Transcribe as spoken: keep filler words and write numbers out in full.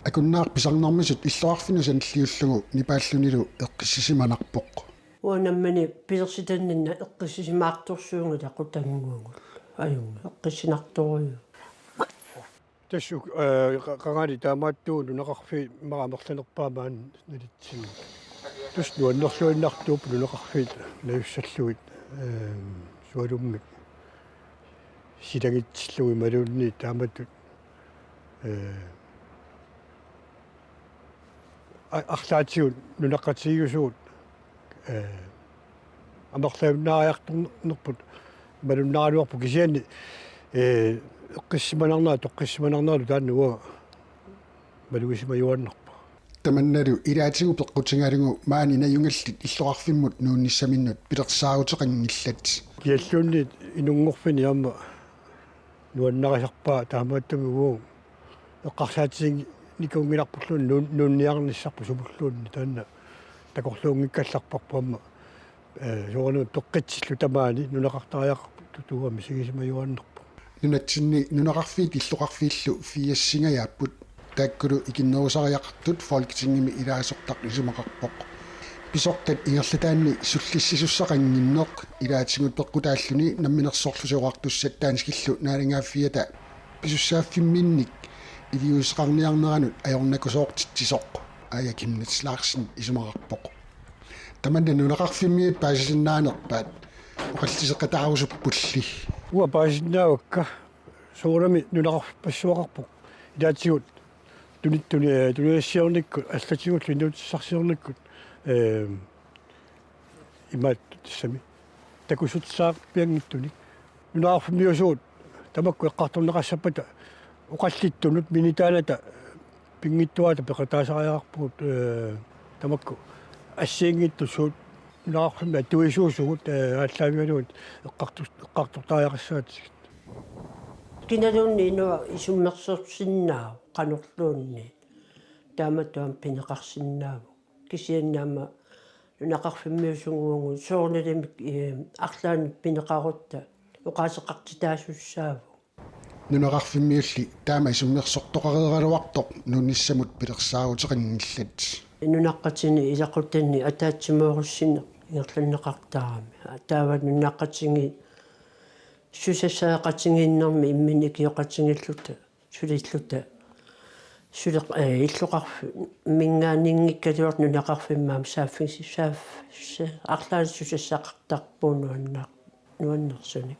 Akunnaaq pisarnermisut illoqarfinnut sanilliullugu nipaallunilu eqqissisimanarpoq. Uanga nammineq pilersitanninna eqqissisimaartorsuunngilaq qutannguagut. Ajunngilaq eqqissinartorujuk. Tassa uk-, eh, qa-, qangali taamaattugut nunaqarfiit immaqa amerlanerpaat maani nalitsinni. Tassa nuannerluinnartuupput nunaqarfiit najussallugit, eh, sualummik silagitsillugit imaluunniit taamatut, eh, a-, arlaatigut nunaqqatigiiusugut, eh, amerlajunnaariartornerput malunnaraluarpoq kisianni, eh, eqqissisimanarnerat toqqissisimanarneralu taanna uanga malugisimajuaannarpoq. Tamannalu ilaatigut peqqutigalugu maani najugaqarfiit illoqarfimmut nuunnissaminnut pilersaaruteqanngillat. Kialluunniit inunngorfini aamma nuannarisarpaa taamaattumik uagut eqqarsaatiginikuunngilarpulluunniit nuun-, nuunniarnissarput sumulluunniit taanna takorluunngikkallarparput aamma, eh, soorunami peqqitsilluta maani nunaqartariaqartutut uanga misigisimajuaannarpoq. Nunatsinni nunaqarfiit illoqarfiillu firsinngajaapput. Taakkulu ikinnerusariaqartut Folketingimi ilaasortaq isumaqarpoq. Pisortat ingerlataanni sullissisussaqannginneq ilaatigut peqqutaalluni Namminersorlutik Oqartussat danskillu naalagiiffiata pisussaaffimminnik iliuuseqarniarneranut ajornakusoortitsisoq Aaja Chemnitz Larsen isumaqarpoq. Tamanna nunaqarfimmiut paasisinnaanerpaat oqalliseqataarusuppulli. Uanga paasisinnaavakka soorunami nunaqarfippassuaqarpoq. Ilaatigut tuni-, tuni-, tunisassiornikkut, allatigullu inuutissarsiornikkut, eh, imaattoq tassami takussutissaarpianngitsunik. Nunaqarfimmiusugut tamakku eqqartorneqassappata oqallittunut minitaanata pinngitsuata peqataasariaqarpugut, eh, tamakku assigiinngitsut suut nunaqarfimmi atuisuusugut, eh, aallaavigalugit eqqartus-, eqqartortariaqassaatigut. Kinaluunniit inuup isummersorsinnaavoq qanorluunniit. Taamatut aamma pineqarsinnaavoq. Kisianni aamma nunaqarfimmiusunnguagut soorunalimi, eh, arlaannik pineqarutta oqaaseqartitaasussaavoq. Nunaqarfimmiulli taama isummersortoqareeraluartoq nuunnissamut pilersaaruteqanngillat. Nunaqqatini ilaqutani ataatsimoorussinneq ingerlanneqartarami. Taava nunaqqatigiit susassaqatigiinnermi imminut ikioqatigiilluta sulilluta. Suleq-, eh, illoqarfimminngaanniinngikkaluartoq nunaqarfimmi aamma saaffigis-, saaf-, sa-, arlaannik susassaqartarpugut nuannar-, nuannersunik.